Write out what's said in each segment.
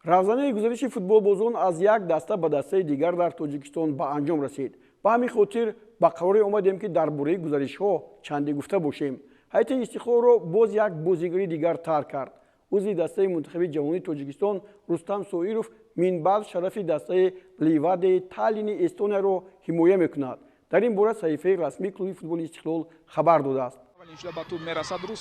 Равзанаи гузариши футболбозон аз як даста ба дастаи дигар дар Тоҷикистон ба анҷом расид. Ба ҳамин хотир ба қароре омадем, ки дар бораи гузаришҳо чанде гуфта бошем. Ҳайати Истиқлолро боз як бозигари дигар тарк кард. Узви дастаи мунтахаби ҷавонии Тоҷикистон Рустам Соиров минбаъд шарафи дастаи Ливадияи Таллини Эстонияро ҳимоя мекунад. Дар ин бора саҳифаи расмии клуби футболи Истиқлол хабар додааст.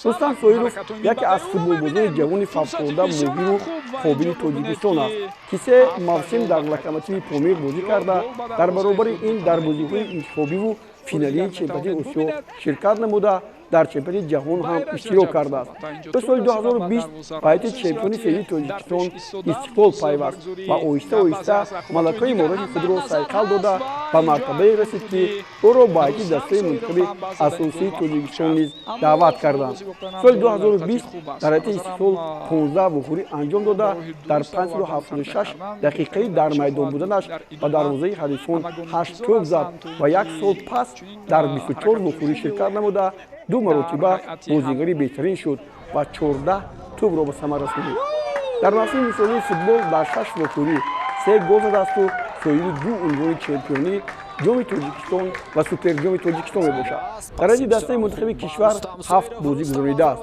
Рустам Соиров яке аз футболбозони ҷавони фавқулода моҳиру қобили Тоҷикистон аст, ки се мавсим дар Локомотиви Помир бозӣ карда, дар баробари ин дар бозиҳои интихобиву финалии чемпионати Осиё ширкат намуда, дар чемпионати ҷаҳон ҳам иштирок кардааст. Ӯ соли 2020 ба ҳайати чемпиони феълии Тоҷикистон Истиқлол пайваст ва оҳиста оҳиста малакаи мораши худро сайқал дода, ба мартабае расид, ки ӯро ба ҳайати дастаи мунтахаби асосии Тоҷикистон низ даъват карданд. Соли 2020 дар ҳайати Истиқлол 15 вохӯрӣ анҷом дода, дар 576 дақиқаи дар майдон буданаш ба дарвозаи ҳарифон 8 тӯб зад ва як сол пас дар 24 вохӯрӣ ширкат намуда, ду маротиба бозигари беҳтарин шуд ва 14 тӯбро ба самар расонид. Дар мавсими мисолии футбол дар шаш вохӯрӣ се гол задасту соҳиби ду унвони чемпионӣ, Ҷоми Тоҷикистон ва Суперҷоми Тоҷикистон мебошад. Дар ҳайати дастаи мунтахаби кишвар ҳафт бозӣ гузаронидааст.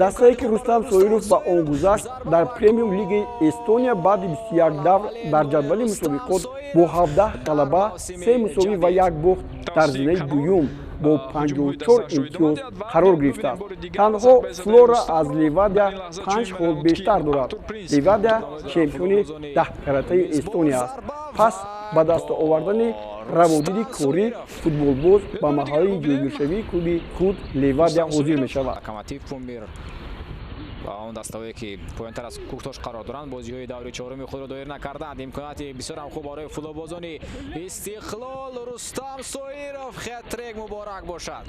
Дастае, ки Рустам Соиров ба он гузашт, дар Премиум Лигаи Эстония баъди 21 давр дар ҷадвали мусобиқот бо 17 ғалаба, се мусовӣ ва як бохт дар зинаи дуюм бо 54 имтиёз қарор гирифтааст. Танҳо Флора аз Ливадия 5 хол бештар дорад. Ливадия чемпиони даҳкаратаи Эстония аст. Пас ба даст овардани раводиди корӣ футболбоз ба маҳаллаи ҷойгиршавии клуби худ Ливадия ҳозир мешавад. Ва он дастаҳое, ки поёнтар аз Кӯктош қарор доранд, бозиҳои даври чоруми худро доир накарданд. Имконияти бисёрам хуб барои футболбозони Истиқлол. Рустам Соиров, хет-трик, муборак бошад!